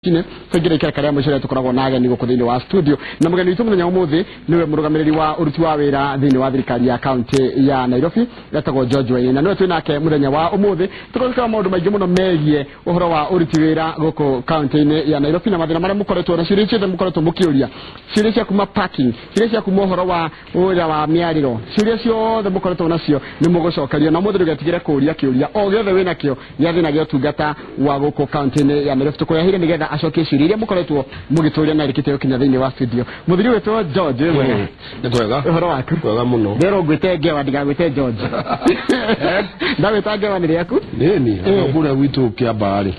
Tũingĩre ikereka rĩa mũico rĩrĩa tũkoragwo na ageni gũkũ thĩinĩ wa studio, na mũgeni witũ mũthenya ũmũthĩ nĩwe mũrũgamĩrĩri wa ũruti wa wĩra thĩinĩ wa thirikari ya kaunti ya Nairobi, etagwo George Wainaina. Nĩwe twĩ nake mũthenya wa ũmũthĩ, tũkorwo maũndũ maingĩ mũno megiĩ ũhoro wa ũruti wĩra gũkũ kaunti-inĩ ya Nairobi na mathĩna marĩa mũkoretwo na ciũria ciothe mũkoretwo mũkĩũria, ciũria cia kuma parking, ciũria cia kuma ũhoro wa wĩra wa mĩarĩro, ciũria ciothe mũkoretwo nacio nĩ mũgũcokerio. Na ũmũthĩ ndũgetigĩre kũũria kĩũria o gĩothe wĩnakĩo gĩa thĩna gĩa ũtungata wa gũkũ kaunti-inĩ ya Nairobi. Tũkũrehire nĩgetha acokie ciũria iria mũkoretwo mũgĩtũria na rĩkĩte gũkinya thĩinĩ wa studio. Mũthuri wĩtwo George, wĩ mwega? Nĩ kwega. Ũhoro waku? Kwega mũno. Ndĩrwo ngwĩte Ngewa, ndigagwĩte George. Ndagwĩta Ngewa nĩ rĩaku? Nĩni kũrĩa gwitũ Kĩambaa rĩ,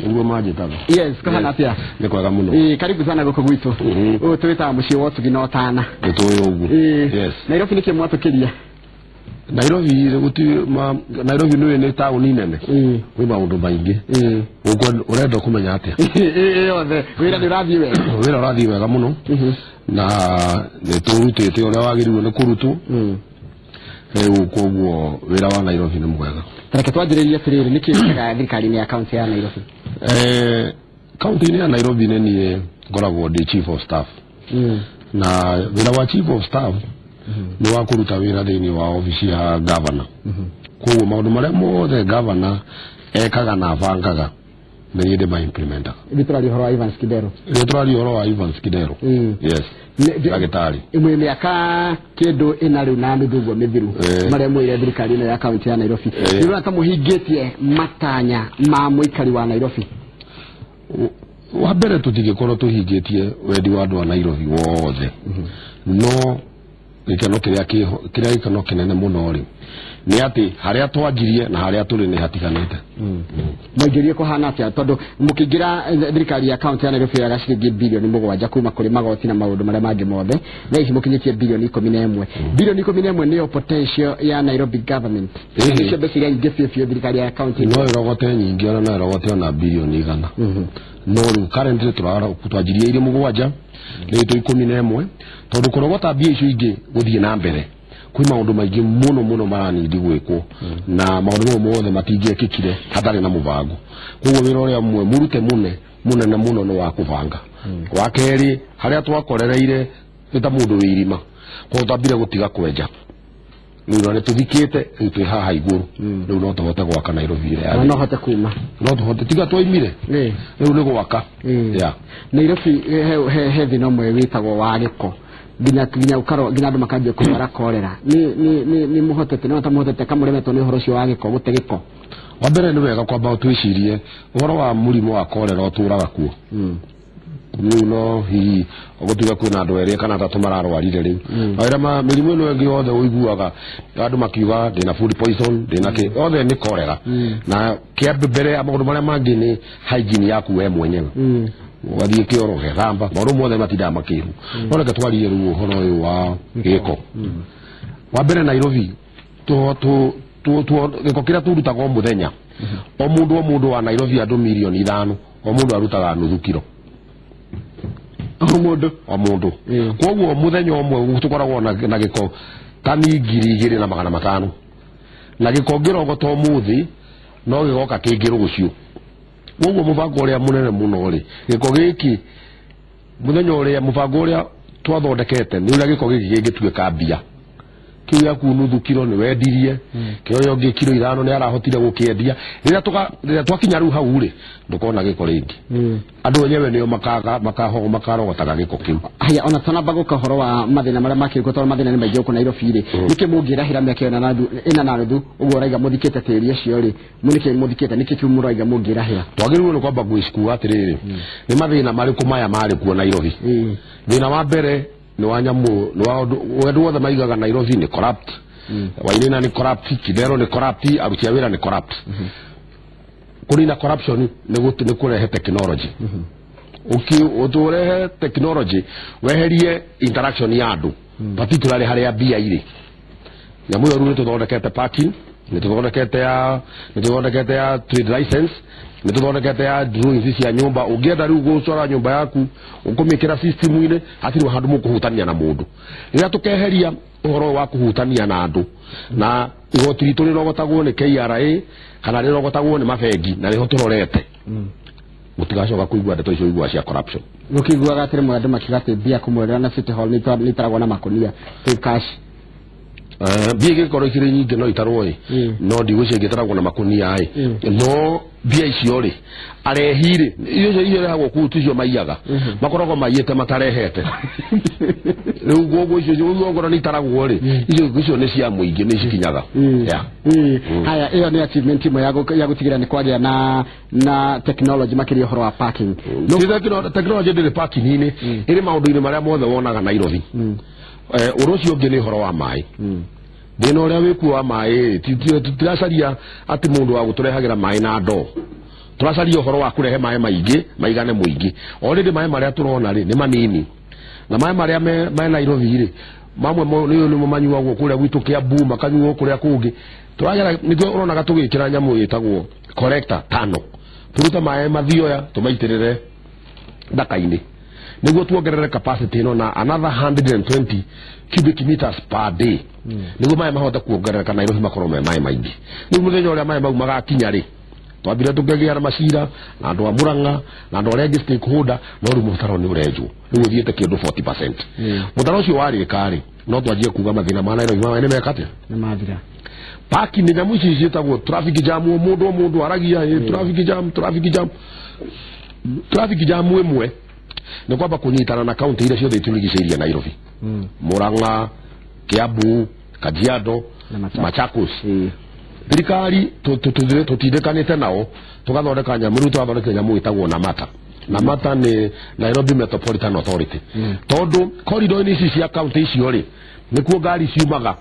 nĩguo manjĩtaga. Yes, kũhana atĩa? Nĩ kwega mũno. Karibu sana gũkũ gwitũ. Ũyũ tũwĩtaga mũciĩ wa ũtugi na ũtana. Nĩ tũĩ ũguo. Yes. Nairobi nĩkĩ mwatũkĩria? Nairobi nairobi nĩ nĩ taũni nene, kwĩ maũndũ maingĩ. Ũrenda kũmenya atĩa? Yothe. Wĩra nĩ ũrathiĩ wega? Wĩra ũrathiĩ wega mũno, na nĩ tũrutĩte ũrĩa wagĩrĩirwo nĩ kũrutwo rĩu, koguo wĩra wa Nairobi nĩ mwega. Reke twanjĩrĩrie atĩrĩrĩ, nĩkĩ wĩkaga thirikari-inĩ ya kaunti ya Nairobi? Kaunti-inĩ ya Nairobi nĩ niĩ ngoragwo ndĩ chief of staff, na wĩra wa chief of staff nĩ wa kũruta wĩra thĩinĩ wa obici ya governor. Koguo maũndũ marĩa mothe governor ekaga na abangaga nĩ niĩ ndĩma implementaga. Ithuĩ tũraria ũhoro wa Evans Kidero. Rĩrĩa tũraria ũhoro wa Evans Kidero. Yes. Ndagĩtarĩ. Mwĩ mĩaka kĩndũ ĩna rĩu na nuthu ũguo mĩthiru marĩa mwĩire thirikari ĩno ya kaunti ya Nairobi, nĩ ũrona ta mũhingĩtie matanya ma mũikari wa Nairobi? Wa mbere, tũtingĩkorwo tũhingĩtie wendi wa andũ a Nairobi wothe, no gĩkeno kĩrĩa kĩho, kĩrĩa gĩkeno kĩnene mũno rĩ, nĩ atĩ harĩa twanjirie na harĩa tũrĩ nĩ hatiganĩte. Mwaingĩrie kũhana atĩa? Tondũ mũkĩingĩra, thirikari ya kaunti ya Nairobi yoyaga ciringi 7 bilioni kuma kũrĩ magoti na maũndũ marĩa mangĩ mothe. Thaa ici mũkinyĩtie 11 bilioni. 11 bilioni nĩyo potential ya Nairobi government? Nĩcio mbeca iria nyingĩ biũ biũ thirikari ya kaunti? No ĩrogote nyingĩ, ona no ĩrogote ona 100 bilioni. No rĩu currently twanjirie irĩ 7, rĩu twĩ 11, tondũ kũrogota mbia icio ingĩ gũthiĩ na mbere kwĩ maũndũ maingĩ mũno mũno maranindi gwĩkwo, na maũndũ mau mothe matingĩekĩkire hatarĩ na mũbango. Koguo wĩra ũrĩa mwe mũrute mũne mũnene mũno nĩ wa kũbanga. Wa kerĩ, harĩa twakorereire nĩ ta mũndũ wĩ irima, koguo twambire gũtiga kwenja rĩu na nĩ tũthikĩte, rĩu twĩ haha igũrũ, rĩu no tũhote gwaka Nairobi ĩrĩa Na yagĩrĩire. No hote kuma. No tũhote, tiga twaimire, rĩu nĩ gwaka. Yeah. Nairobi he thĩna ũmwe wĩtagwo wa gĩko, nginya ũkaro nginya andũ makanjia kũrwara korera. Nĩ mũhotete, nĩ ta mũhotete kamũremetwo nĩ ũhoro ũcio wa gĩko, gũte gĩko? Wa mbere, nĩ wega kwamba twĩcirie ũhoro wa mũrimũ wa korera ũtũraga kuo rĩu, no hihi gũtuĩka kwĩna andũ erĩ kana atatũ mararwarire rĩu. Mawĩra ma mĩrimũ ĩno ĩngĩ yothe ũiguaga andũ makiuga ndĩna food poison, ndĩna kĩ, othe nĩ korera. Na kĩa mbere ya maũndũ marĩa mangĩ nĩ hygiene yaku we mwenyewe, ũgathiĩ kĩoro ũgethamba, maũndũ mothe matindaga makĩru. No reke twarie rĩu ũhoro ũyũ wa gĩko. Wa mbere, Nairobi gĩko kĩrĩa tũrutaga o mũthenya, o mũndũ o mũndũ wa Nairobi, andũ 5 milioni, o mũndũ arutaga nuthu kiro. O mũndũ? O mũndũ. Koguo mũthenya ũmwe tũkoragwo na gĩko tani 2,500, na gĩko ngĩrogota ũmũthĩ no gĩgoka kĩngĩ rũciũ. Koguo mũbango ũrĩa mũnene mũno rĩ, gĩko gĩkĩ mũthenya ũrĩa mũbango ũrĩa twathondekete nĩ ũrĩa gĩko gĩkĩ gĩngĩtuĩka mbia. Kĩu gĩaku nuthu kiro nĩ wendirie, kĩo ũngĩ kiro 5 nĩ arahotire gũkĩendia. Rĩrĩa twakinya rĩu hau rĩ, ndũkona gĩko rĩngĩ. Andũ enyewe nĩo makarogotaga gĩko kĩu. Haya, ona twanamba gũka ũhoro wa mathĩna marĩa makĩrĩkuo, tondũ mathĩna nĩ maingĩ gũkũ Nairobi rĩ, nĩkĩ mũngĩrahĩra mĩaka ĩna na nuthu ũguo ũraiga mũthikĩte tĩri ũcio rĩ, nĩkĩ mũthikĩte, nĩkĩ kĩu mũraiga mũngĩrahĩra? Twagĩrĩirwo nĩ kwamba gwĩcikuga atĩrĩrĩ, nĩ mathĩna marĩkũ maya marĩ kuo Nairobi? Thĩna wa mbere nĩ wa nyamũ, nĩ wa andũ othe maigaga Nairobi nĩ corrupt, Wainaina nĩ corrupt, Kidero nĩ corrupt, aruti a wĩra nĩ corrupt. Kũnina corruption nĩ kũrehe technology. Ũtũrehe technology, weherie interaction ya andũ, particularly harĩa mbia irĩ. Nyamũ ĩyo rĩu nĩ tũthondekete parking, nĩ tũthondekete ya trade license, nĩ tũthondekete ya drawings cia nyũmba. Ũngĩenda rĩu gũcora nyũmba yaku, ũkũmĩkĩra system-inĩ, hatirĩ handũ mũkũhutania na mũndũ. Rĩrĩa tũkeheria ũhoro ũyũ wa kũhutania na andũ, na igoti ritũ rĩrogotagwo nĩ KRA kana rĩrogotagwo nĩ mabengi, na nĩho tũrorete. Mutigacoka kuigua ndeto icio igua cia corruption. Gukiguaga atĩrĩ mwe andũ makiuga atĩ mbia kũmwerera na City Hall nĩ itaragwo na makonia ti cash. Mbia ingĩkorwo ikĩrĩ nyingĩ no itarwo ĩ, no ndigwĩciria ingĩtaragwo na makonia ĩ, no mbia icio rĩ arehi rĩ icio irehagwo kũu ticio maiyaga, makoragwo maiyĩte matarehete. Rĩu koguo icio ongorwo nĩ itaragwo rĩ, icio nĩ cia mũingĩ nĩ cikinyaga. Haya, ĩyo nĩ achievement ĩmwe ya gũtigĩrĩra nĩ kwagĩa na technology makĩria ũhoro wa parking. Technology ndĩrĩ parking-inĩ, ĩrĩ maũndũ-inĩ marĩa mothe wonaga Nairobi. Ũndũ ũcio ũngĩ nĩ ũhoro wa maĩ. Thĩna ũrĩa wĩkuo wa maĩ, tũtiracaria atĩ mũndũ wa gũtũrehagĩra maĩ na ndoo. Tũracaria ũhoro wa kũrehe maĩ maingĩ maigane mũingĩ. Already maĩ marĩa tũrona rĩ nĩ manini, na maĩ marĩa me Nairobi rĩ mamwe nĩmo manyuagwo kũrĩa gwitũ Kiambu, makanyuo kũrĩa kũngĩ. Tũragera nĩkĩo ũronaga tũgĩkĩra nyamũ ĩtagwo collector tano, tũrute maĩ mathioya tũmaitĩrĩre ndaka-inĩ nĩguo tuongerere capacity ĩno na another 120 cubic meters per day, nĩguo maĩ mahote kuongerereka Nairobi makorwo me maĩ maingĩ. Rĩu mũthenya ũrĩa maĩ mau magakinya rĩ, twambire tũkĩgĩa na macira na andũ a Murang'a na andũ arĩa angĩ stakeholder, no rĩu mũtaro nĩ ũrenjwo, rĩu ũthiĩte kĩndũ 40%. Mũtaro ũcio warĩka rĩ, no twanjie kuga mathĩna ma Nairobi ma maĩ nĩ meka atĩa? Nĩ mathira. Parking nĩ nyamũ ici ciĩtagwo traffic jam, mũndũ o mũndũ aragia traffic jam, traffic jam. Traffic jam ĩmwe nĩ kwamba kũnyitana na kaunti iria ciothe itũrigicĩirie Nairobi, Murang'a, Kiambu, Kajiado, Machakos. Thirikari tũtindĩkanĩte nao tũgathondeka nyamũ, rĩu tũrathondeka nyamũ ĩtagwo NAMATA. NAMATA nĩ Nairobi Metropolitan Authority, tondũ corridor-inĩ ici cia kaunti icio rĩ nĩkuo ngari ciumaga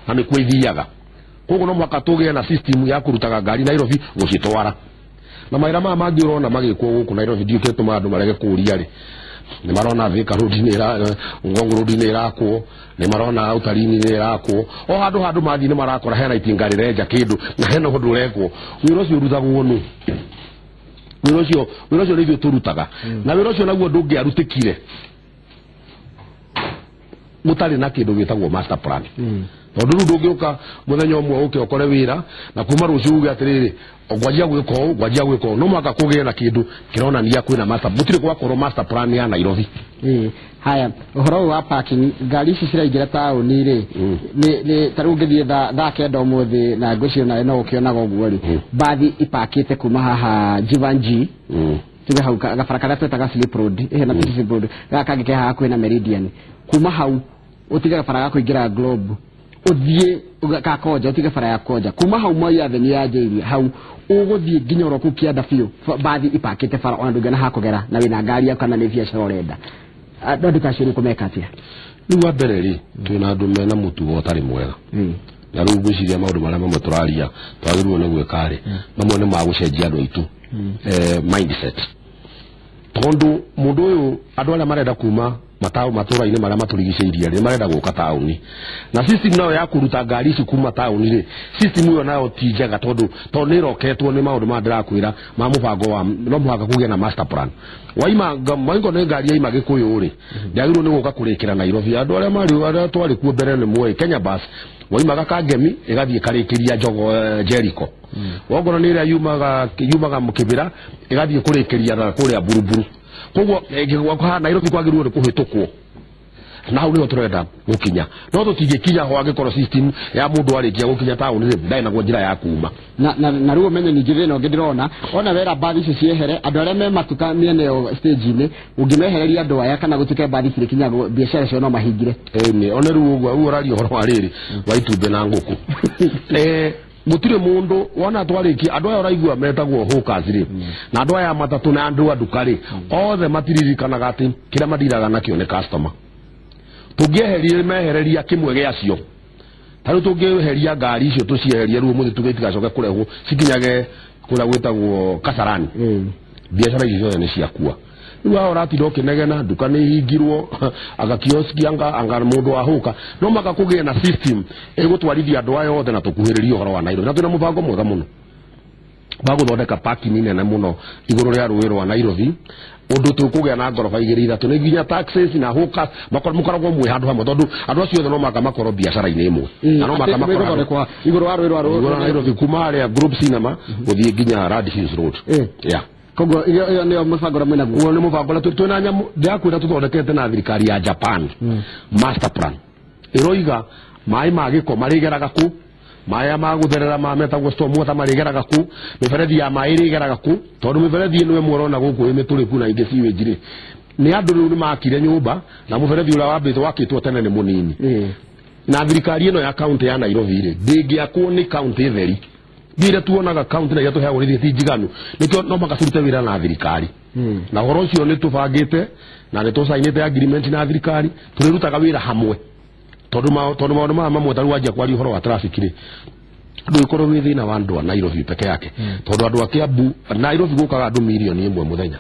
na nĩkuo ithiaga. Koguo no mũhaka tũgĩe na system ya kũrutaga ngari Nairobi gũcitwara. Na mawĩra maya mangĩ ũrona magĩkwo gũkũ Nairobi ndiũĩ kĩtũmaga andũ marege kũũria rĩ, nĩ marona Thika Road nĩ ĩra, Ngong Road nĩ ĩrakwo, nĩ marona Utarini nĩ ĩrakwo, o handũ handũ mathiĩ nĩ marakora hena itinga rĩrenja kĩndũ na hena ũndũ ũrekwo. Wĩra ũcio ũrutagwo nũ? Wĩra ũcio nĩ ithuĩ tũrutaga, na wĩra ũcio naguo ndũngĩarutĩkire mũtarĩ na kĩndũ gĩtagwo master plan. Tondũ rĩu ndũngĩũka mũthenya ũmwe ũke ũkore wĩra na kuma rũciũ uge atĩrĩrĩ ngwanjia gwĩka ũũ, ngwanjia gwĩka ũũ. No mũhaka kũgĩe na kĩndũ kĩronania kwĩna master, gũtirĩ gwakorwo master plan ya Nairobi. Haya, ũhoro ũyũ wa parking, ngari ici ciraingĩra taũni rĩ, nĩ ta rĩu ũngĩthiĩ thaa kenda ũmũthĩ na ngwĩciria nawe no ũkĩonaga ũguo rĩ, mbathi ipakĩte kuma haha Jivanjee, tuge hau gabara karĩa twetaga Slip Road, ĩhena Slip Road, gaka kangĩ ke haha hakuhĩ na Meridian, kuma hau ũtige gabara ga kũingĩra Globe, ũthiĩ ka Koja, ũtige bara ya Koja, kuma hau Moi Avenue ya Njeiria hau ũgũthiĩ nginya oro kũu kĩanda biũ, mbathi ipakĩte bara ona ndũngĩona ha kũgera na wĩna ngari yaku kana nĩ biacara ũrenda. Andũ ta acio nĩ kũmeka atĩa? Rĩu wa mbere rĩ, twĩna andũ mena mũtugo ũtarĩ mwega, na rĩu ngwĩciria maũndũ marĩa mamwe tũraria twagĩrĩirwo nĩ gwĩka rĩ, mamwe nĩ ma gũcenjia andũ aitũ mindset, tondũ mũndũ ũyũ andũ arĩa marenda kuma matũra-inĩ marĩa matũrigicĩirie rĩ marenda gũka taũni, na system nayo ya kũruta ngari ici kuma taũni rĩ, system ĩyo nayo ti njega, tondũ nĩ ĩroketwo nĩ maũndũ maya ndĩrakwĩra ma mũbango wa no mũhaka kũgĩe na master plan. Waima maingo nĩ ngari yaima Gĩkũyũ rĩ, ndĩagĩrĩirwo nĩ gũka kũrĩkĩra Nairobi. Andũ arĩa marĩ arĩa twarĩ kuo mbere nĩ moĩ Kenya Bus waimaga Kangemi ĩgathiĩ ĩkarĩkĩria Njogo Jericho, wongorwo nĩ ĩrĩa yumaga Kĩbĩra ĩgathiĩ kũrĩkĩria na kũrĩa Buruburu. Koguo Nairobi kwagĩrĩirwo nĩ kũhĩtũkwo, na hau nĩho tũrenda gũkinya, no tũtingĩkinya ho angĩkorwo system ya mũndũ arĩkia gũkinya taũni rĩ ndarĩ naguo njĩra ya kuma. Na rĩu ũmenye ningĩ thĩna ũngĩ ndĩrona, ona wera mbathi icio ciehere, andũ arĩa me matuka mĩena ĩyo stage-inĩ, ũngĩmehereria andũ aya kana gũtuĩke mbathi cirĩkinya biacara ciao no mahingire. Ĩni one rĩu ũguo ũguo ũraria ũhoro wa rĩrĩ wa itumbĩ na ngũkũ. Gũtirĩ mũndũ wona twarĩkia andũ aya ũraigua metagwo hawkers rĩ, na andũ aya matatũ na andũ a nduka rĩ, othe matiririkanaga atĩ kĩrĩa madiraga nakĩo nĩ customer. Tũngĩeheria mehereria kĩmwe gĩacio, ta rĩu tũngĩeheria ngari icio tũcieherie rĩu ũmũthĩ tuge itigacoke kũrehwo cikinyage kũrĩa gwĩtagwo Kasarani, biacara icio ciothe nĩ ciakua. Rĩu haha ũratinda ũkĩnegena nduka nĩ ihingirwo, anga kioski anga mũndũ wahũka. No mũhaka kũgĩe na system ĩgũtwarithia andũ aya othe na tũkuhĩrĩrie ũhoro wa Nairobi. Na twĩna mũbango mwega mũno wa gũthondeka parking nene mũno igũrũ rĩa rũĩ rwa Nairobi, ũndũ tũkũgĩa na ngoroba igĩrĩ ithatũ, nĩ nginya taxis na hawkers mũkoragwo mwĩ handũ hamwe, tondũ andũ acio othe no mũhaka makorwo biacara-inĩ ĩmwe, na no mũhaka makorwo igũrũ wa rũĩ rwa Nairobi kuma harĩa Group Cinema gũthiĩ nginya Rad Hills Road. Yeah. Koguo iyo nĩyo mũbango ũrĩa mwĩnaguo. Uo nĩ mũbango ũrĩa twĩna nyamũ ndĩrakwĩra tũthondekete na thirikari ya Japan. Master plan ĩroiga maĩ ma gĩko marĩgeraga kũ, maĩ ma gũtherera ma metagwo storm water marĩgeraga kũ, mĩberethi ya maĩ ĩrĩgeraga kũ, tondũ mĩberethi ĩno ĩmwe ũrona gũkũ ĩ mĩtũrĩku na ingĩ sewage rĩ, nĩ andũ rĩu nĩmakire nyũmba na mũberethi ũrĩa wambĩtwo wakĩtwo tene nĩ mũnini. Na thirikari ĩno ya kaunti ya Nairobi rĩ, ndĩngĩakwo nĩ kaunti theri. Ndire tuonaga kaunti na iria tũheagwo rĩthĩ ti njiganu, nĩkĩo no mũhaka tũrute wĩra na thirikari. Na ũhoro ũcio nĩ tũbangĩte na nĩ tũcainĩte agreement na thirikari, tũrĩrutaga wĩra hamwe. Tondũ maũndũ maya mamwe ta rĩu wanjia kwaria ũhoro wa traffic rĩ, ndũgĩkorwo wĩ thĩna wa andũ a Nairobi peke yake. Tondũ andũ a Kiambu, Nairobi gũkaga andũ mirioni 1 mũthenya.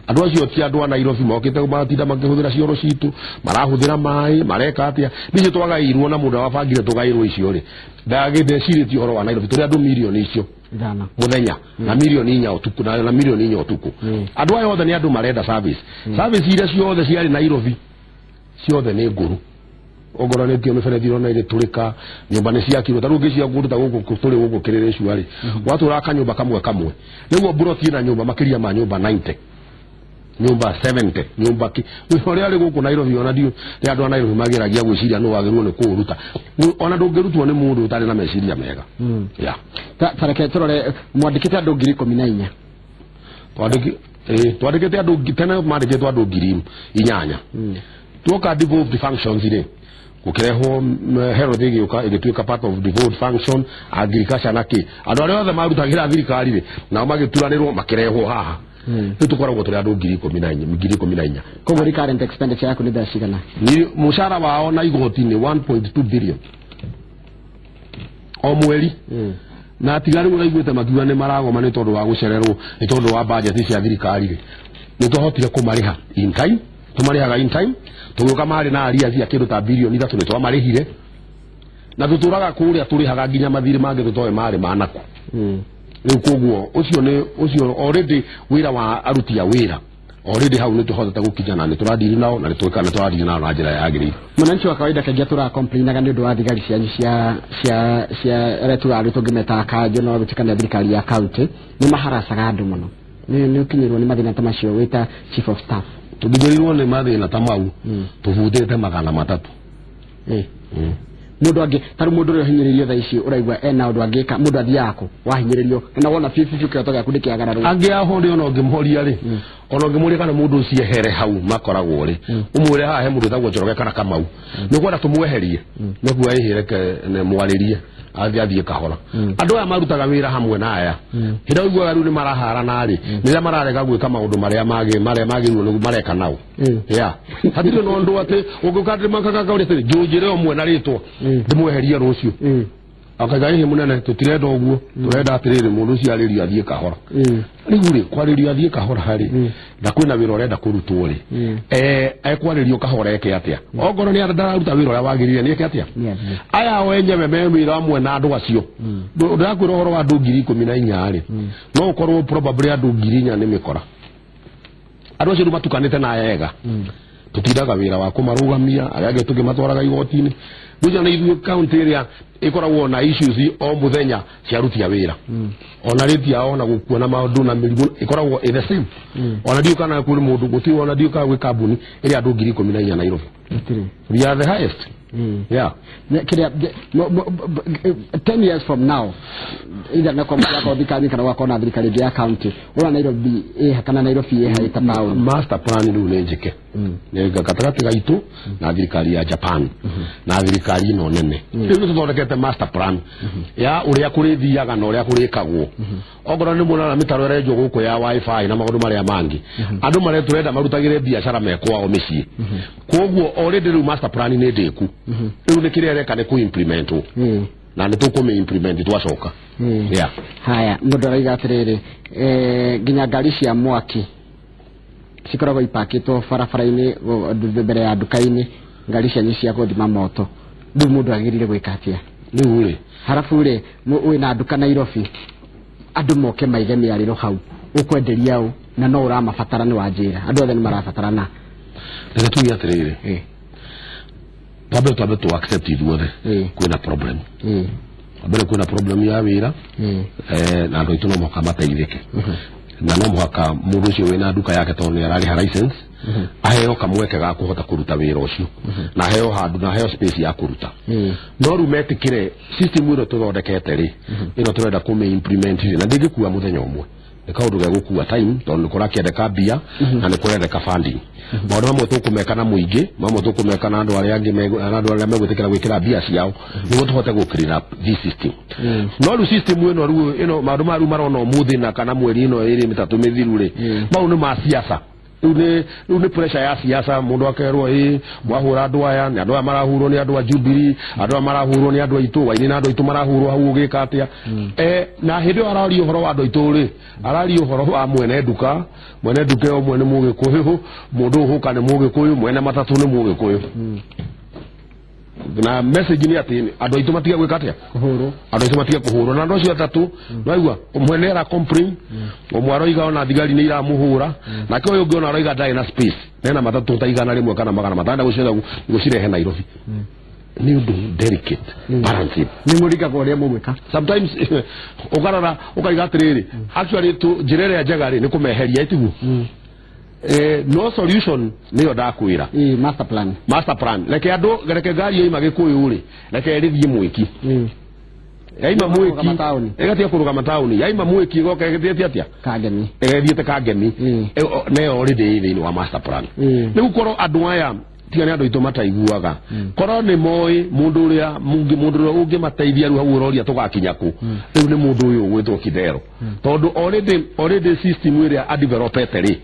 Andũ acio ti andũ a Nairobi mokĩte maratinda makĩhũthĩra cioro citũ, marahũthĩra maĩ, mareka atĩa. Nicio twagairwo na mũndũ wabangire tũgairwo icio rĩ, ndagĩndecirĩtie ũhoro wa Nairobi, tũrĩ andũ mirioni icio mũthenya na mirioni 4 ũtukũ, na mirioni 4 ũtukũ. Andũ aya othe nĩ andũ marenda service. Service iria ciothe ciarĩ Nairobi ciothe nĩ ngũrũ. Ongorwo nĩ kĩo mĩberethi ĩrona ĩgĩtũrĩka, nyũmba nĩ ciakirwo, ta rĩu ngĩciria kũndũ ta gũkũ tũrĩ gũkũ Kĩrĩrĩcua rĩ, gwatũraga kanyũmba kamwe kamwe. Nĩguo mburoti ĩna nyũmba makĩria ma nyũmba 90, nyũmba 70, nyũmba ki. Wĩra ũrĩa ũrĩ gũkũ Nairobi ona ndiũ, nĩ andũ a Nairobi mageragia gwĩciria nũ wagĩrĩirwo nĩ kũũruta. Ona ndũngĩrutwo nĩ mũndũ ũtarĩ na meciria mega. Yeah. Ta reke tũrore, mwandĩkĩte andũ 14,000. Twandĩkĩte andũ tene mandĩkĩtwo andũ 8,000. Tuoka devolved functions rĩ, gũkĩrehwo health ĩgĩũka ĩgĩtuĩka part of devolved function, agriculture na kĩ. Andũ arĩa othe marutagĩra thirikari rĩ, nao magĩturanĩrwo makĩrehwo haha. Rĩu tũkoragwo tũrĩ andũ 14,000. Koguo recurrent expenditure yaku nĩ mbeca cigana? Ni mũcara wao na igoti nĩ 1.2 billion o mweri. Na tiga rĩu ũraiguĩte makiuga nĩ maragoma nĩ tondũ wa gũcererwo, nĩ tondũ wa budget cia thirikari rĩ, nĩ twahotire kũmarĩha in time, tũmarĩhaga in time. Tũgĩũka marĩ na arrears cia kĩndũ ta bilioni 3 nĩ twamarĩhire. Na tũtũraga kũrĩa tũrĩhaga nginya mathirĩ mangĩ tũtoĩ marĩ ma naku. Rĩu koguo ũcio nĩ ũcio already wĩra wa aruti a wĩra already hau nĩ tũhotete gũkinya na nĩ tũradiri nao na nĩ tũradiri nao na njĩra yagĩrĩire. Mwananchi wa kawaida kaingĩ atũraga complainaga nĩ ũndũ wa thigari cianyu cia cia arĩa tugaga rĩu tũngĩmetaga kanjũ no gũtuĩka nĩ thirikari ya county, nĩ maharacaga andũ mũno. Nĩ ũkinyĩrwo nĩ mathĩna ta macio wĩ ta chief of staff? Tũkinyĩrĩirwo nĩ mathĩna ta mau, tũbutĩte 300. Mũndũ angĩ, ta rĩu mũndũ ũrĩa ũhinyĩrĩirio thaa ici ũraigua ena ũndũ angĩka, mũndũ athiaga kũ? Wahinyĩrĩrio, na wona biũ biũ kĩroto gĩaku ndĩkĩagararwo. Angĩ aho rĩ, ona ũngĩmũhoria rĩ, ona ũngĩmũria kana mũndũ ũcio ehere hau makoragwo rĩ, ũmwĩre haha he mũndũ wĩtagwo Njoroge kana Kamau, nĩ ũkwenda tũmweherie, nĩ kuga ĩhĩ reke mwarĩrie, athiĩ kahora. Andũ aya marutaga wĩra hamwe na aya. Hĩndĩ ĩrĩa ũiguaga rĩu nĩ maraharana rĩ, nĩ rĩrĩa mararega gwĩka maũndũ marĩa magĩrĩirwo nĩ mareka nao. Yeah. Hatirĩ na ũndũ atĩ ũngĩũka ndĩmakaga ũrĩa atĩrĩ, njũnjĩre ũmwe na rĩtwa, ndĩmweherie rũciũ. Akaiga ĩhĩ mũnene, tũtirenda ũguo, tũrenda atĩrĩrĩ mũndũ ũcio arĩrio athiĩ kahora. Rĩu rĩ, kwarĩrio athiĩ kahora rĩ, na kwĩna wĩra ũrenda kũrutwo rĩ, ekwarĩrio kahora eke atĩa? Ongorwo nĩ ndararuta wĩra ũrĩa wagĩrĩire nĩ eke atĩa? Aya o enyewe me wĩra hamwe na andũ acio. Ndĩrakwĩra ũhoro wa andũ 14,000 rĩ, no ũkorwo probably andũ 4,000 nĩ mĩkora. Andũ acio rĩu matukanĩte na aya ega. Tũtindaga wĩra wa kũmarũgamia, arĩa angĩ tũkĩmatwaraga igoti-inĩ. Ngwĩciria nĩ ithuĩ county ĩrĩa ĩkoragwo na issues o mũthenya cia aruti a wĩra. Ona rate yao na gũkua na maũndũ na mĩrimũ ĩkoragwo ĩ the same. Ona ndiũĩ kana kwĩ mũndũ, gũtirĩ ona ndiũĩ kana gwĩ kambuni ĩrĩa andũ 14,000 Nairobi. Gũtirĩ. We are the highest. Yeah. Kĩrĩa, 10 years from now, either na kwa mtu thirikari kana gwakorwo na thirikari ĩngĩ ya county, ũrona Nairobi ĩha kana Nairobi ĩha ĩta town. Master plan rĩu nĩ njĩke. Nĩ gatagatĩ gaitũ na thirikari ya Japan na thirikari ĩno nene. Rĩu nĩ tũthondekete master plan ya ũrĩa kũrĩthiaga na ũrĩa kũrĩkagwo. Ongorwo nĩ muonaga mĩtaro ĩrenjwo gũkũ ya wifi na maũndũ marĩa mangĩ. Andũ marĩa tũrenda marutagĩre biacara me kwao mĩciĩ. Koguo already rĩu master plan nĩ ndĩku. Rĩu nĩ kĩrĩa ĩreka nĩ kũ-implementwo. Na nĩ tũkũmĩ-implement twacoka. Yeah. Haya, mũndũ arauga atĩrĩrĩ, nginya ngari cia mwaki cikoragwo ipakĩtwo barabara-inĩ, mbere ya nduka-inĩ, ngari cianyu cia gũthima moto. Rĩu mũndũ agĩrĩire gwĩka atĩa? Rĩu rĩ, harabu rĩ, wĩna nduka Nairobi, andũ moke maige mĩarĩro hau, ũkwenderia ũ, na no ũramabatara nĩ wanjĩra. Andũ othe nĩ marabatarana. Reke tuge atĩrĩrĩ, twambe tu accept ithuothe kwĩna problem. Mbere kwĩna problem ya wĩra, na andũ aitũ no mũhaka mateithĩke. Na no mũhaka mũndũ ũcio wĩna nduka yake tondũ nĩ ararĩha license aheo kamweke ga kũhota kũruta wĩra ũcio na aheo handũ na aheo space ya kũruta. No rĩu metĩkĩre system ĩno tũthondekete rĩ, ĩno tũrenda kũmĩ implement rĩ, na ndĩngĩkua mũthenya ũmwe, nĩ kaũndũ gegũkua time tondũ nĩ kũrakĩendeka mbia na nĩ kũrendeka funding. Maũndũ mamwe tũkũmeka na mũingĩ, mamwe tũkũmeka na andũ arĩa angĩ na andũ arĩa megwĩtĩkĩra gwĩkĩra mbia ciao nĩguo tũhote gũ clean up this system. No rĩu system ĩno rĩu ĩno maũndũ maya rĩu marona ũmũthĩ na kana mweri ĩno ĩrĩ mĩtatũ mĩthiru rĩ, mau nĩ ma siasa. Rĩu nĩ pressure ya siasa, mũndũ akerwo ĩ mwahũra andũ aya, nĩ andũ aya marahũrwo nĩ andũ a Jubilee, andũ aya marahũrwo nĩ andũ aitũ, Waini na andũ aitũ marahũrwo hau ũgĩka atĩa? Na hĩndĩ ĩyo araria ũhoro wa andũ aitũ rĩ, araria ũhoro wa mwene nduka, mwene nduka ĩyo ũmwe nĩ Mũgĩkũyũ, mũndũ ũhũka nĩ Mũgĩkũyũ, mwene matatũ nĩ Mũgĩkũyũ. Na message nĩ atĩ andũ aitũ matige gwĩka atĩa? Kũhũrwo. Andũ aitũ matige kũhũrwo. Na andũ acio atatũ waigua ũmwe nĩ ara complain, ũmwe aroiga ona thigari nĩ iramũhũra, nake ũyũ ũngĩ ona aroiga ndarĩ na space, nena matatũ ta 100 kana 500 gũcirehe Nairobi. Nĩ ũndũ delicate balancing. Nĩ mũringagwo ũrĩa mũgwĩka. Sometimes ũkarora ũkaiga atĩrĩrĩ, actually njĩra ĩrĩa njega rĩ nĩ kũmeheria ĩtiguo. No solution nĩyo ndakwĩra. Master plan. Master plan. Reke andũ, reke ngari yoima Gĩkũyũ rĩ, reke ĩrĩthiĩ Mwĩki. Yaima Mwĩki ĩgatiga kũrũgama taũni, yaima Mwĩki ĩgoka ĩgĩthiĩte atĩa? Kangemi. Ĩgathiĩte Kangemi. Neyo already ĩ thĩinĩ wa master plan. Rĩu korwo andũ aya tiga nĩ andũ aitũ mataiguaga, korwo nĩ moĩ mũndũ ũrĩa mũndũ ũrĩa ũngĩmateithia rĩu hau ũroria tũgakinya kũ, rĩu nĩ mũndũ ũyũ ũgwĩtwo Kidero, tondũ already system ĩrĩa adevelopete rĩ,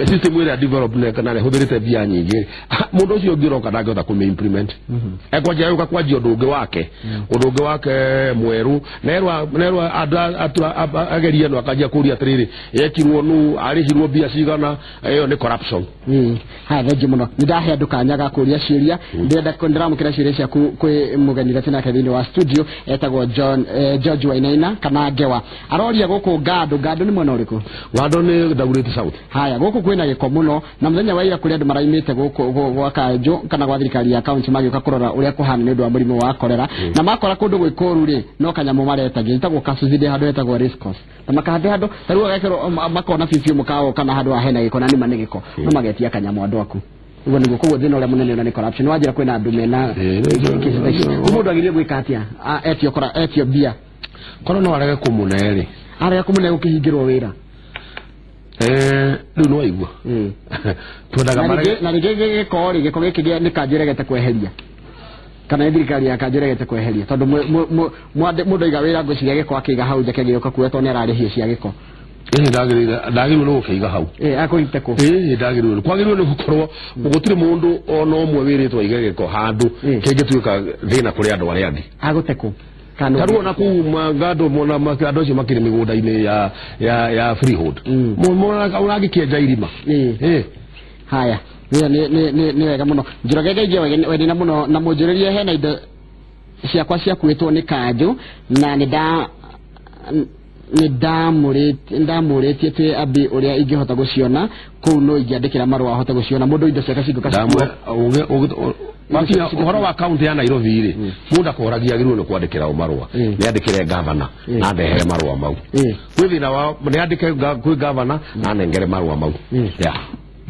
system ĩrĩa develop na hũthĩrĩte mbia nyingĩ, mũndũ ũcio ũngĩ ũroka ndangĩhota kũmĩ implement. Ekwanjia yũka kwanjia ũndũ ũngĩ wake, ũndũ ũngĩ wake mwerũ, nerwa agerie no akanjia kũria atĩrĩrĩ, yekirwo nũ, arĩhirwo mbia cigana, ĩyo nĩ corruption. Haya, thengiũ mũno. Nĩ ndahe andũ kanya ga kũria ciũria, ndĩrenda ndĩramũkĩra ciũria ciaku kwĩ mũgeni ũrĩa twĩnake thĩinĩ wa studio etagwo John George Wainaina kana Ngewa. Aroria gũkũ Ngandũ. Ngandũ nĩ mwena ũrĩkũ? Ngandũ nĩ Dagoretti South. Haya, gũkũ kwĩna gĩko mũno, na mũthenya wa ira kũrĩ andũ maraimĩte gũkũ gwa kanjũ kana gwa thirikari ya kaunti magĩũka kũrora ũrĩa kũhana nĩ ũndũ wa mũrimũ wa korera, na makora kũndũ gwĩ kũũru rĩ, no kanyamũ maretagia ĩtagwo kacuzide handũ hetagwo race course, na makahande handũ ta rĩu agekĩrwo makona bibiũ mũkawa kana handũ ha hena gĩko na nĩma nĩ gĩko, no magetia kanyamũ andũ aku. Ũguo nĩguo. Koguo thĩna ũrĩa mũnene ona nĩ corruption. Wanjĩra kwĩna andũ mena mũndũ agĩrĩire gwĩka atĩa etio kora etio mbia? Korwo no arege kũmũne rĩ, arega kũmũne gũkĩhingĩrwo wĩra. Rĩu nĩ waigua twendaga marege. Na rĩngĩ gĩko rĩ, gĩko gĩkĩ nĩ kanjũ ĩregete kweheria, kana nĩ thirikari ya kanjũ ĩregete kweheria, tondũ mũndũ aiga wĩra ngwĩciria gĩko akĩiga hau nja kĩagĩrĩire kuoya tondũ nĩ ararĩhio cia gĩko. Ĩĩ ndagĩrĩirwo nĩ gũkĩiga hau. Akũrute kũ? Ĩĩ ndagĩrĩirwo. Kwagĩrĩirwo nĩ gũkorwo gũtirĩ mũndũ ona ũmwe wĩrĩtwo aige gĩko handũ kĩngĩtuĩka thĩna kũrĩ andũ arĩa angĩ. Agũte kũ? Ta rĩu ona kũu Ngandũ mona andũ acio makĩrĩ mĩgũnda-inĩ ya freehold. Ũragĩkĩenja irima. Haya, nĩ wega mũno. Njoroge ngeithie Wainaina mũno na mũnjũrĩrie hena indo ciakwa ciakuĩtwo nĩ kanjũ na nĩ ndamũrĩtie twĩ Abi ũrĩa ingĩhota gũciona kũu, no ingĩandĩkĩra marũa ahote gũciona mũndũ indo ciake cingĩũka. Wakinya ũhoro wa kaunti ya Nairobi rĩ, mũndũ akoragia agĩrĩirwo nĩ kwandĩkĩra o marũa, nĩ andĩkĩre gavana na ndehere marũa mau. Kwĩ thĩna wa nĩ andĩke kwĩ gavana na anengere marũa mau.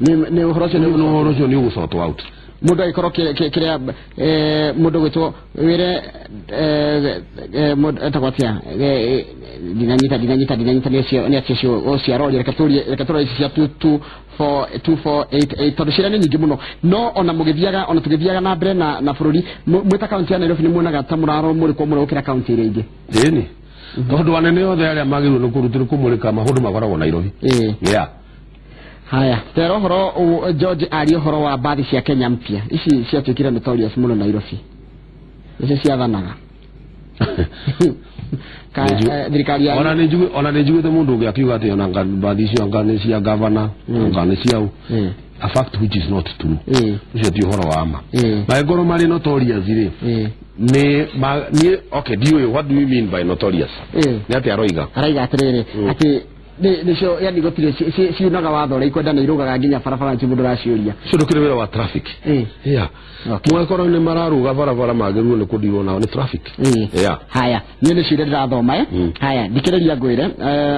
Nĩ ũhoro ũcio nĩ ũhoro ũcio nĩ ũgũsort out. Mũndũ agĩkorwo kĩrĩa mũndũ gwĩtwo wĩre etagwo atĩa, ndinanyita nĩ acio ũcio aroria. Reke tũrore ici cia 2488 tondũ ciĩra nĩ nyingĩ mũno. No ona mũgĩthiaga ona tũgĩthiaga na mbere na bũrũri, mwĩ ta kaunti ya Nairobi nĩ muonaga ta mũraro mũrĩkwo mũno gũkĩra kaunti iria ingĩ? Ĩni, tondũ anene othe arĩa magĩrĩirwo nĩ kũrutĩrwo kũmũrĩka maũndũ makoragwo Nairobi. Haya, tera ũhoro George aria ũhoro wa mbathi cia Kenya mpya ici ciatuĩkire notorious mũno Nairobi, icio ciathanaga thirikari ya ona nĩ njiguĩte mũndũ ũngĩ akiuga atĩ ona mbathi icio anga nĩ cia gavana, anga nĩ cia a fact which is not true. Ũcio ti ũhoro wa ma. Mangĩkorwo marĩ notorious rĩ, nĩ okay, ndiũĩ what do you mean by notorious? Nĩ atĩa aroiga? Araiga atĩrĩrĩ, atĩ Nĩcio yani gũtirĩ ciunaga watho ũrĩa ikwenda na irugaga nginya barabara nĩ mũndũ ũraciũria. Ũcio ndũkĩrĩ wĩra wa traffic. Yeah. Mwekoro nĩ mararuga barabara magĩrĩirwo nĩ kũndirwo nao nĩ traffic. Yeah. Haya, niĩ nĩ ciũria ndĩrathoma. Haya, thikĩrĩria ngwĩre.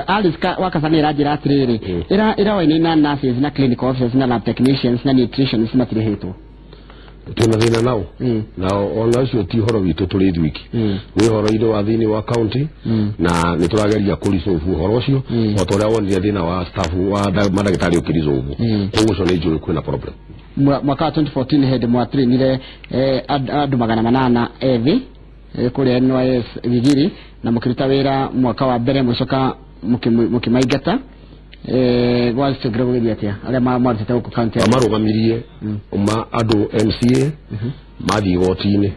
Alice wa Kasana ĩranjĩra atĩrĩrĩ, ĩra Wainaina nurses na clinical officers na lab technicians na nutritionists matirĩhĩtwo. Twĩna thĩna nao. Nao ona ũcio ti ũhoro witũ tũrĩ ithuiki. Nĩ ũhoro-inĩ wa thĩinĩ wa county na nĩ tũrageria kũresolve ũhoro ũcio o ta ũrĩa wonire thĩna wa staff wa mandagĩtarĩ ũkĩresolve. Koguo ũcio nĩ njũĩ kwĩna problem. Mwaka wa 2014 hĩndĩ mwatrainire andũ 800 ethĩ kũrĩa NYS Gigiri na mũkĩruta wĩra mwaka wa mbere mũcoka mũkĩmaingata. Gwacokire gũgĩthiĩ atĩa arĩa marutĩte gũkũ county? Marũgamirie ma andũ MCA mathiĩ igoti-inĩ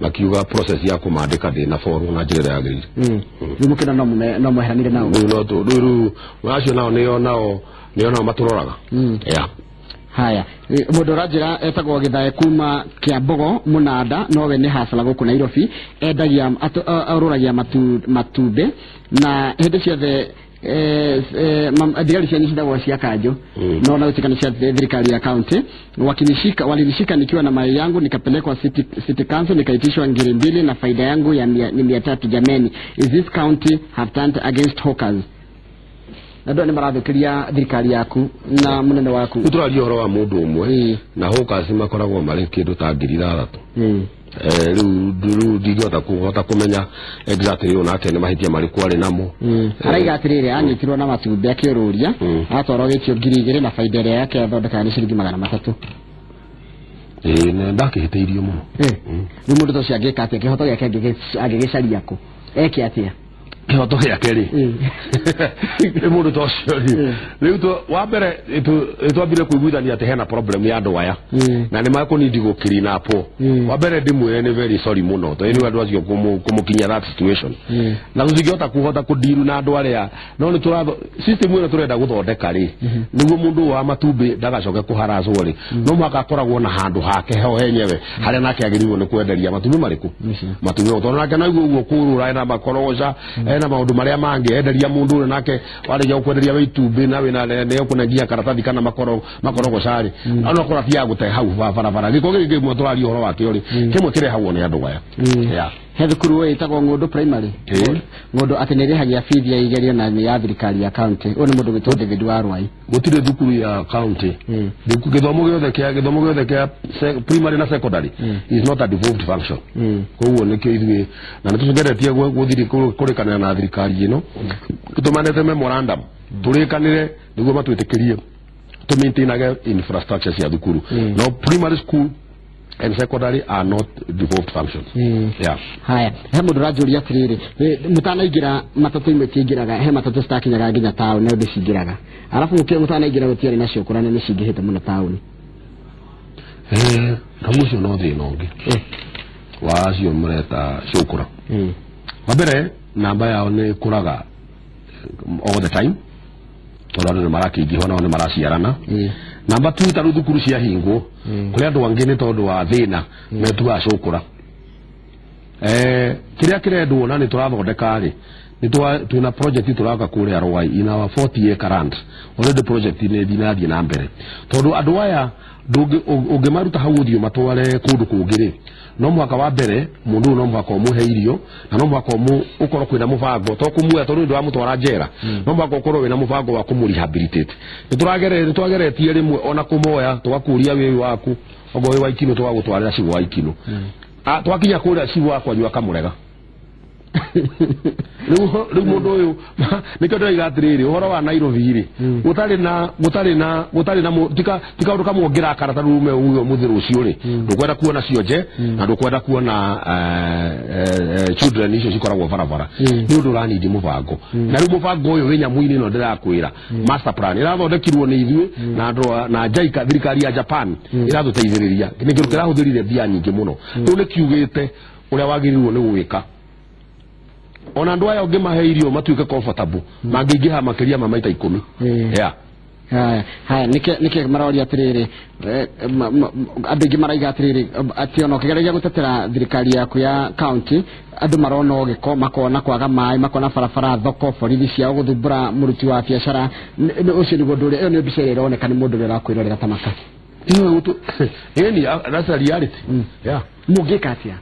makiuga process ya kũmandĩka ndĩna forwo na njĩra ĩrĩa yagĩrĩire. Rĩu mũkĩona no mweheranire nao? Rĩu acio nao nĩo nao matũroraga. Yeah. Haya, mũndũ ũranjĩra etagwo Gĩthae kuma Kĩambogo Mũnanda, nowe nĩ hasala gũkũ Nairobi, endagia arũragia matumbĩ na hĩndĩ ciothe thigari cianyu citagwo cia kanjũ no na gũtuĩka nĩ cia thirikari ya county. Walinishika nikiwa na mayai yangu nikapelekwa city council nikaitishwa 2,000 na faida yangu ya ni 300. Jameni, is this county have turned against hawkers? Andũ nĩ marathũkĩria thirikari yaku na mũnene waku. Rĩu tũraria ũhoro wa mũndũ ũmwe na hawkers makoragwo marĩ kĩndũ ta 6,000. Rĩu ndingĩhota kũhota kũmenya exactly onake nĩ mahĩtia marĩkũ arĩ namo. Araiga atĩrĩrĩ, anyitirwo na matumbĩ akĩũrũria atwarwo gĩtio 2,000 na faida ĩrĩa yake athondekaga nĩ ciringi 300. Ĩĩ, ndakĩhĩtĩirio mũno. Rĩu mũndũ ta ũcio angĩka atĩa? Kĩhoto gĩake angĩgĩcaria kũ? Eke atĩa? Kĩhoto gĩake rĩ, nĩ mũndũ ta ũcio rĩ, rĩu wa mbere twambire kũiguithania atĩ hena problem ya andũ aya na nĩ makũnindi gũclean up. Wa mbere ndĩmwĩre nĩ very sorry mũno tondũ nĩ andũ acio kũmũkinyia that situation na tũtingĩhota kũhota kũndiru na andũ arĩa no nĩ tũratho system ĩno tũrenda gũthondeka rĩ, nĩguo mũndũ wa matumbĩ ndagacoke kũharacwo rĩ, no mũhaka akoragwo na handũ hake ho henyewe harĩa nake agĩrĩirwo nĩ kwenderia matumbĩ marĩkũ matumbĩ, tondũ nake no ũguo kũrũra ena makorogoca ena maũndũ marĩa mangĩ enderia mũndũ ũrĩa nake warĩkia gũkwenderia wĩ itumbĩ na wĩna nĩ ũkũnengia karatathi kana makorogoca rĩ, ona ũkora ti ya gũte hau barabara. Gĩko gĩkĩ kĩmwe tũraria ũhoro wakĩo rĩ, kĩmwe kĩrehagwo nĩ andũ aya. He thukuru ĩtagwo Ng'ũndũ Primary. Ng'ũndũ atĩ nĩ ĩrĩhagia bithi ya igerio na nĩ ya thirikari ya county. Ũyũ nĩ mũndũ gwĩtwo David wa Rwai. Gũtirĩ thukuru ya county. Gĩthomo gĩothe kĩa primary na secondary is not a devolved function. Koguo nĩkĩo ithuĩ na nĩtũgeretie gũthiĩ kũrĩkanĩra na thirikari ĩno, tũmanete memorandum tũrĩkanĩre nĩguo matwĩtĩkĩrie tũ maintainage infrastructure cia thukuru. No primary school and secondary are not devolved functions. Yeah. Haya, he mũndũ ũranjũria atĩrĩrĩ, mũtanaingĩra matatũ imwe itiingĩraga, he matatũ citakinyaga nginya taũni na ndĩcingĩraga. Arabu mũtanaingĩra gũtiarĩ nacio kũrana nĩ cingĩhĩte mũno taũni. Kamu ũcio no thĩna ũngĩ wa acio mũreta cũkũra. Wa mbere namba yao nĩ ĩkũraga all the time tondũ andũ nĩ marakĩingĩha nao nĩ maraciarana. Namba 2 ta rĩu thukuru ciahingwo kũrĩ andũ angĩ nĩ tondũ wa thĩna metuaga cũkũra. Kĩrĩa kĩrendwo na nĩ tũrathondeka rĩ, twĩna project tũraka kũrĩa Rwai in our 40 acre land. Already project nĩ ĩrathiĩ na mbere tondũ andũ aya ũngĩmaruta hau ũthiĩ ũmatware kũndũ kũngĩ rĩ, no mũhaka wa mbere mũndũ ũyũ no mũhaka ũmũhe irio na no mũhaka ũkorwo kwĩna mũbango, to kũmuoya tondũ ndũramũtwara njera, no mũhaka ũkorwo wĩna mũbango wa kũmũ-rehabilitate. Nĩtwageretie rĩmwe ona kũmoya tũgakũria wĩ waku okorwo wĩ wa Ikinũ tũgagũtwarĩra cibũ wa Ikinũ. Twakinya kũrĩa cibũ wa kwanyu akamũrega. Rĩu mũndũ ũyũ nĩkĩo ndĩroiga atĩrĩrĩ, ũhoro wa Nairobi rĩ, gũtarĩ na ti kaũndũ kamwe ũngĩrakara ta rĩu ume uge ũmũthĩ rũciũ rĩ, ndũkwenda kuona cionje na ndũkwenda kuona children icio cikoragwo barabara. Nĩ ũndũ ũranindi mũbango. Na rĩu mũbango ũyũ wĩ nyamũ-inĩ ĩno ndĩrakwĩra, master plan ĩrathondekirwo nĩ ithuĩ na andũ na JICA, thirikari ya Japan ĩratũteithĩrĩria. Nĩ kĩndũ kĩrahũthĩrire mbia nyingĩ mũno. Rĩu nĩ kiugĩte ũrĩa wagĩrĩirwo nĩ gwĩka. Ona andũ aya ũngĩmahe irio matuĩke comfortable mangĩingĩha makĩria ma maita 10. Yeah. Haya, haya nike maroria atiriri, andũ aingĩ maraiga atiriri atĩ ona ũkĩgeragia gũtetera thirikari yaku ya county, andũ marona gĩko, makona kwaga maĩ, makona barabara thoko, borithi ciao gũthumbũra mũruti wa biacara. Ũcio nĩguo ũndũ ũrĩa, ĩyo nĩ mbica ĩrĩa ĩroneka nĩ mũndũ ũrĩa ũrakwĩrorera ta maka. Ĩni, that's a reality. Yeah. Mũngĩka atĩa?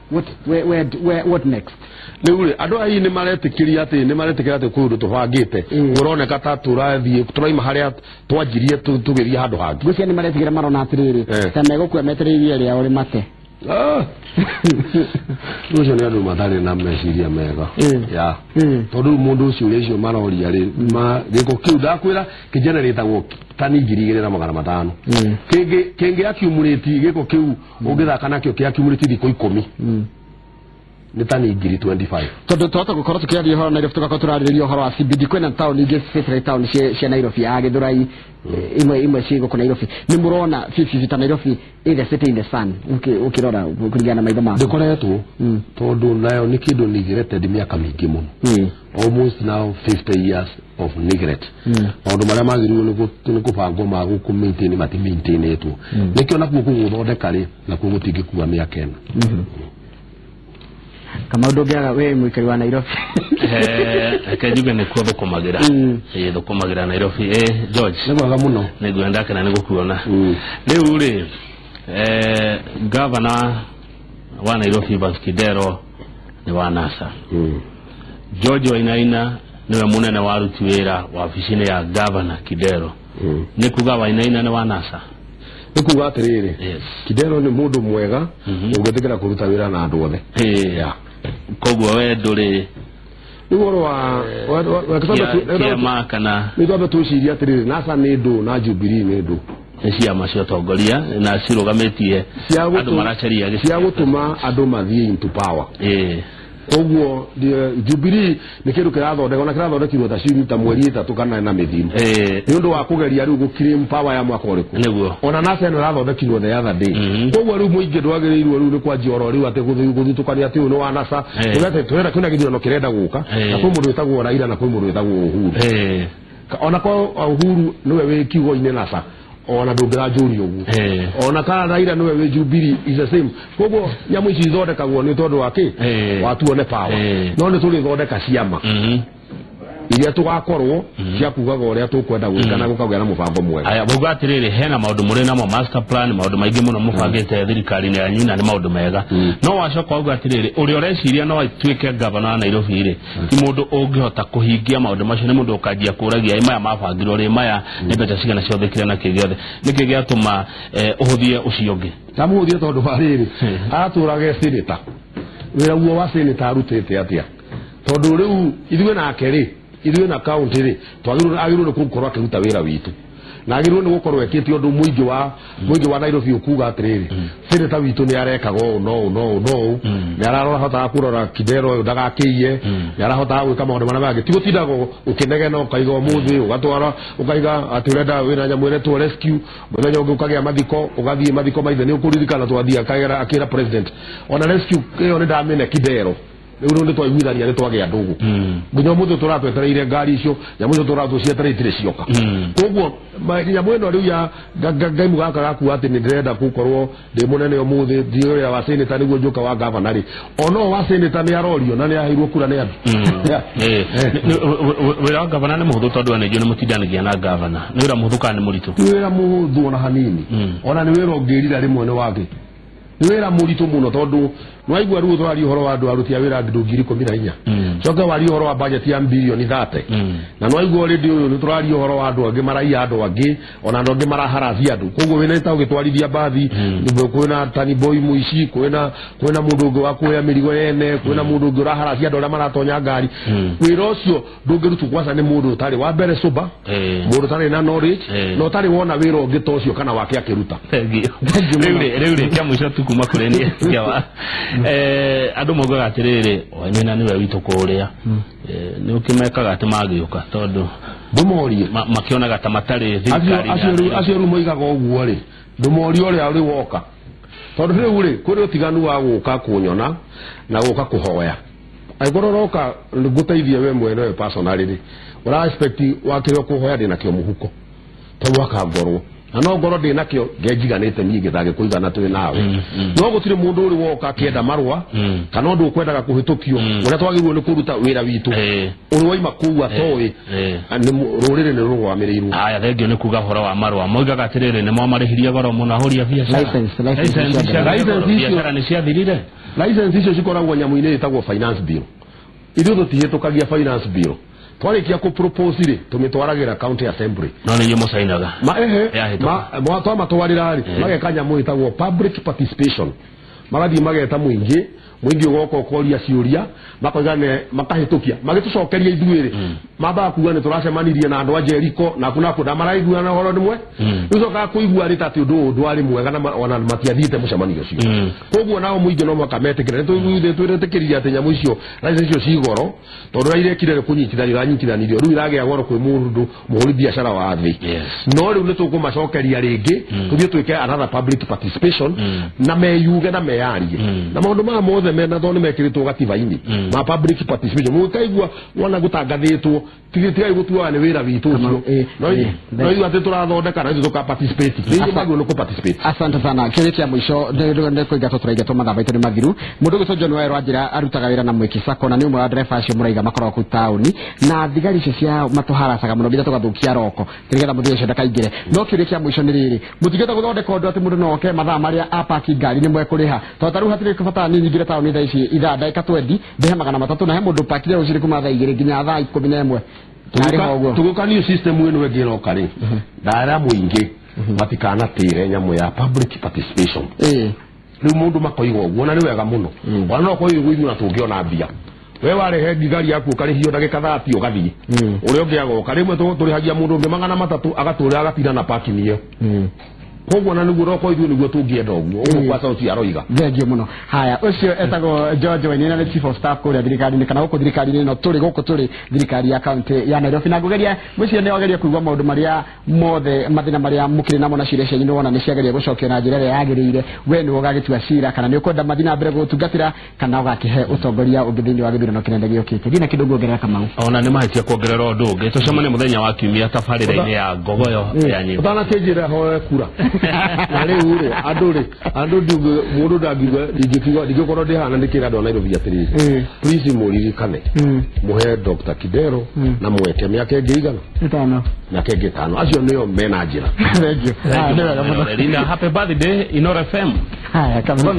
What next? Rĩu rĩ, andũ aya nĩ maretĩkĩria atĩ nĩ maretĩkĩra atĩ kwĩ ũndũ tũbangĩte, ũroneka ta tũrathiĩ tũraima harĩa twanjirie tũgĩthiĩ handũ hangĩ. Ngwĩciria nĩ maretigĩra, marona atĩrĩrĩ, ta megũkua metereirie rĩao rĩmate. Ũcio nĩ andũ matarĩ na meciria mega. Ya. Tondũ rĩu mũndũ ũcio ũrĩa ũcio maroria rĩ, gĩko kĩu ndakwĩra kĩgeneratagwo tani 2500. Kĩngĩ accumulate gĩko kĩu ũngĩthaka nakĩo kĩ accumulate thikũ 10 nĩ tani 25,000. Tondũ twahota gũkorwo tũkĩaria ũhoro Nairobi, tũgakorwo tũrarĩrĩria ũhoro wa CBD, kwĩna taũni ingĩ satellite town cia Nairobi ya Gĩthũrai, imwe ciĩ gũkũ Nairobi. Nĩ mũrona bibi ta Nairobi ĩ the city in the sun, ũkĩrora kũringana na maitho maku? Ndĩkoretwo, tondũ nayo nĩ kĩndũ neglected mĩaka mĩingĩ mũno, almost now 50 years of neglect. Maũndũ marĩa magĩrĩirwo nĩ kũbangwo ma gũkũ maintain mati maintainĩtwo, nĩkĩo nakuo kũgũthondeka rĩ, nakuo gũtingĩkua mĩaka ĩna. Kama ndũngĩaga we mũikari wa Nairobi. Reke njuge nĩkuo thũkũmagĩra. Thũkũmagĩra Nairobi. George, nĩ mwega mũno. Nĩngwenda ndakena nĩ gũkuona. Rĩu rĩ, gavana wa Nairobi Evans Kidero nĩ wa NASA. George Wainaina nĩwe mũnene wa aruti wĩra wabici-inĩ ya gavana Kidero. Nĩ kuga Wainaina nĩ wa NASA? Nĩ kuga atĩrĩrĩ, Kidero nĩ mũndũ mwega ũngĩtĩkĩra kũruta wĩra na andũ othe. Koguo we ndũrĩ rĩu ũhoro wa kĩama kana nĩ twambe twĩcirie atĩrĩrĩ, NASA nĩ ndũ na Jubilee nĩ ndũ. Nĩ ciama cia ũtongoria na cirũgamĩtie andũ maracaria cia gũtũma andũ mathiĩ into power. Koguo Jubilee nĩ kĩndũ kĩrathondekwo na kĩrathondekirwo ta ciumia ta mweri 3 kana 4 mĩthiru, nĩ ũndũ wa kũgeria rĩu gũclaim power ya mwaka ũrĩkũ. Nĩguo. Ona NASA ĩno ĩrathondekirwo the other day. Koguo rĩu mũingĩ ndwagĩrĩirwo rĩu nĩ kwanjia oro rĩu atĩ gũthutũkania atĩ ũyũ nĩ wa NASA. Tũrenda kwĩna gĩthurano kĩrenda gũka, na kwĩ mũndũ wĩtagwo Raila na kwĩ mũndũ wĩtagwo Uhuru. Ona kwa Uhuru nĩwe wĩ kiugo-inĩ NASA, ona ndũngĩranjũria ũguo. Ona kana Raila nĩwe wĩ Jubilee is the same. Koguo nyamũ ici ithondekagwo nĩ tondũ wa kĩ? Wa tuone power. No nĩ tũrĩthondeka ciama iria tũgakorwo cia kugaga ũrĩa tũkwenda gwĩka na gũkagĩa na mũbango mwega. Aya, mauga atĩrĩrĩ, hena maũndũ mũrĩ namo master plan, maũndũ maingĩ mũno mũbangĩte thirikari-inĩ yanyu na nĩ maũndũ mega. No wacoka wauga atĩrĩrĩ, ũrĩa ũreciria no atuĩke gavana wa Nairobi rĩ, ti mũndũ ũngĩhota kũhingia maũndũ macio, nĩ mũndũ ũkanjia kũragia ĩ maya mabangirwo rĩ, maya nĩ mbeca cigana ciathĩkire na kĩ gĩothe. Nĩkĩ gĩatũma ũhũthie ũcio ũngĩ? Ndamũhũthie tondũ wa rĩrĩ, aratũraga seneta. Wĩra guo wa seneta arutĩte atĩa? Tondũ rĩu ithuĩ nake rĩ, ithuĩ na county rĩ, twagĩrĩirwo nĩ gũkorwo akĩruta wĩra witũ, na agĩrĩirwo nĩ gũkorwo ekĩte ũndũ mũingĩ wa Nairobi ũkuga atĩrĩrĩ, seneta witũ nĩ arekaga ũũ no ũũ no ũũ no ũũ, nĩ arahotaga kũrora Kidero ũyũ ndagakĩiye, nĩ arahotaga gwĩka maũndũ marĩa mangĩ, ti gũtindaga ũkĩnegena ũkaiga ũmũthĩ ũgatwara ũkaiga atĩ ũrenda wĩna nyamũ ĩretwo rescue, mũthenya ũngĩ ũkagĩa mathiko ũgathiĩ mathiko maithe nĩ ũkũririkana twathiĩ akĩra president ona rescue ĩyo nĩ ndamĩne Kidero. Rĩu nĩ twaiguithania nĩ twagĩa ndũgũ, nginya ũmũthĩ tũratwetereire ngari icio, nyamũ icio tũratũcietereire itirĩ cioka. Koguo nyamũ ĩno rĩu ya ngaimu gaka gakuga atĩ nĩ ndĩrenda gũkorwo ndĩ mũnene ũmũthĩ, thiĩ wĩra wa seneta nĩguo njũka wa gavana rĩ, ona wa seneta nĩ arorio na nĩ aheirwo kura nĩ andũ. Wĩra wa gavana nĩ mũhũthũ tondũ we nĩ mũtindanagia na gavana. Nĩ wĩra mũhũthũ kana nĩ mũritũ? Ti wĩra mũhũthũ ona hanini, ona nĩ wĩra ũngĩrira rĩmwe nĩ wake. Nĩ wĩra mũritũ mũno tondũ nĩwaigua rĩu tũraria ũhoro wa andũ aruti a wĩra andũ 14,000, coke warie ũhoro wa budget ya bilioni 30, na nĩwaigua already ũyũ nĩ tũraria ũhoro wa andũ angĩ maraiya andũ angĩ, ona andũ angĩ maraharacia andũ. Koguo wĩna ta ũgĩtwarithia mbathi, kwĩna tani boy mũici, kwĩna mũndũ ũngĩ wa kuoya mĩrigo yene, kwĩna mũndũ ũngĩ ũraharacia andũ arĩa maratonya ngari. Wĩra ũcio ndũngĩrutwo kwaca nĩ mũndũ ũtarĩ wa mbere sober, mũndũ ũtarĩ na knowledge, na ũtarĩ wona wĩra ũngĩ ta ũcio kana wake akĩruta. Rĩu rĩ, kĩa mũico tu kuma kũrĩ niĩ kĩawa. Andũ maugaga atĩrĩrĩ, Wainaina nĩwe witũ kũrĩa, nĩ ũkĩmekaga atĩ magĩũka tondũ ndũmorie makĩonaga ta matarĩ thirikari. Acio rĩu moigaga ũguo rĩ, ndũmorie ũrĩa rĩ woka, tondũ rĩu rĩ kwĩ ũtiganu wa gũka kũnyona na gũka kũhoya. Angĩkorwo ũroka ngũteithie we mwene we personally rĩ, ũra expect wa kĩrĩa ũkũhoya ndĩnakĩo mũhuko, To mwaka ngorwo na no ngorwo ndĩ nakĩo ngenjiganĩte niĩ gĩthage kũigana twĩ nawe. No gũtirĩ mũndũ ũrĩ woka akĩenda marũa kana ũndũ ũkwendaga kũhĩtũkio ũrĩa twagĩrĩirwo nĩ kũruta wĩra witũ ũrĩ waima kũu atoĩ rũrĩrĩ nĩ rũrũgamĩrĩirwo. Haya, thengio nĩ kuga ũhoro wa marũa. Moigaga atĩrĩrĩ, nĩ mwamarĩhirie goro mũno ahũri a biacara. Biacara nĩ ciathirire. License icio cikoragwo nyamũ-inĩ ĩtagwo finance bill. Ithuĩ tũtihĩtũkagia finance bill. Twarikia ku propose ri tumitwaragĩra county assembly. No nĩ inyuĩ mũcainaga. Ma ehe ma twamatwarĩra rĩ mageka nyamũ ĩtagwo public participation. Magathiĩ mageta mũingĩ, mũingĩ ũgoka ũkoria ciũria, makoiga nĩ makahĩtũkia, magĩtũcokeria ithuĩ rĩ mambaga kuga nĩ tũracemanirie na andũ a Jericho naku naku na maraiguana ũhoro nĩ mwe. Rĩu cokaga kũigua rĩ ta atĩ ũndũ ũyũ ndwarĩ mwega na ona matiathiĩte mũcemanio ũcio. Koguo nao mũingĩ no mũhaka metĩkĩre. Nĩ twĩtĩkĩrire atĩ nyamũ icio license icio ci goro tondũ ũrĩa irekire nĩ kũnyitithanio iranyitithanirio, rĩu iragĩa goro kwĩ mũndũ mũhũri biacara wa thĩ. No rĩu nĩ tũkũmacokeria rĩngĩ tũthiĩ twĩke another public participation na meyuge na meyarie na maũndũ maya mothe mena tondũ nĩ mekĩrĩtwo gatiba-inĩ ma public participation. Mũkaigua wona gũtangathĩtwo tigai gũtuaga nĩ wĩra witũ ũcio, no ithuĩ atĩ tũrathondeka na ithuĩ tũka participate. Rĩngĩ magĩrĩirwo nĩ kũ participate. Asante sana. Kĩũria kĩa mũico nĩ kũingatwo tũraingatwo mathaa maitũ nĩ mathiru. Mũndũ ũgwĩtwo John Waweru Wanjĩra arutaga wĩra na Mwiki Sacco na nĩ ũmwe wa ndereba acio mũraiga makoragwo kũu taũni, na thigari icio cia matũharacaga mũno nginya tũgathũkia roko nĩgetha mũthii ũcio ndakaingĩre. No kĩũria kĩa mũico nĩ rĩrĩ, mũtingĩhota gũthondeka ũndũ atĩ mũndũ no oke mathaa marĩa apaki ngari nĩ mwekũrĩha? Tondũ ta rĩu hatirĩ bata niĩ nyingĩre taũni thaa ici ithaa ndagĩka 20 ndĩhe 300 na he mũndũ pakire rũcinĩ kuma thaa 2 nginya thaa 11. Tũgĩũka new system ĩno ĩngĩ ĩroka rĩ, ndara mũingĩ matikanatĩre nyamũ ya public participation. Rĩu mũndũ makoiga ũguo na nĩ wega mũno. Ona no koigwo ithuĩ na tũngĩona mbia. We warehe ngari yaku ũkarĩhio ndagĩka 30 ũgathiĩ. Ũrĩa ũngĩ agoka rĩmwe tũrĩhagia mũndũ ũngĩ 300 agatũrĩra agatinda na parking ĩyo. Koguo na nĩguo roko ithuĩ nĩguo tũngĩenda ũguo ũguo kwa sauti aroiga. Thengio mũno. Haya, ũcio etagwo George Wainaina nĩ chief of staff kũrĩa thirikari-inĩ kana gũkũ thirikari-inĩ ĩno tũrĩ gũkũ tũrĩ thirikari ya county ya Nairobi. Na ngũgeria mũcio nĩ wageria kũigua maũndũ marĩa mothe mathĩna marĩa mũkĩrĩ namo na ciũria cianyu nĩ wona nĩ ciageria gũcokio na njĩra ĩrĩa yagĩrĩire. We nĩwe ũgagĩtua cira kana nĩ ũkwenda mathiĩ na mbere gũtungatĩra kana ũgakĩhe ũtongoria ũngĩ thĩinĩ wa gĩthurano kĩnene gĩũkĩte. Ndina kĩndũ nguongerera Kamau. Ona nĩ mahĩtia kuongerera ũndũ ũngĩ. Tũcemanie mũthenya wa kiumia tabarĩra-inĩ ya Ngogoyo ya nyĩmbo. Ũtanakĩnjĩra hoe kura. Na rĩu rĩ andũ rĩ andũ mũndũ ndangiuga ndingĩkorwo ndĩhana nĩkĩra andũ a Nairobi atĩrĩrĩ, please mũririkane mũhe Dr. Kidero na mweke mĩaka ĩngĩ igana ĩtano, mĩaka ĩngĩ ĩtano, acio nĩo mena njĩra. Thank you. Happy birthday Inooro FM. Haya, kabisa.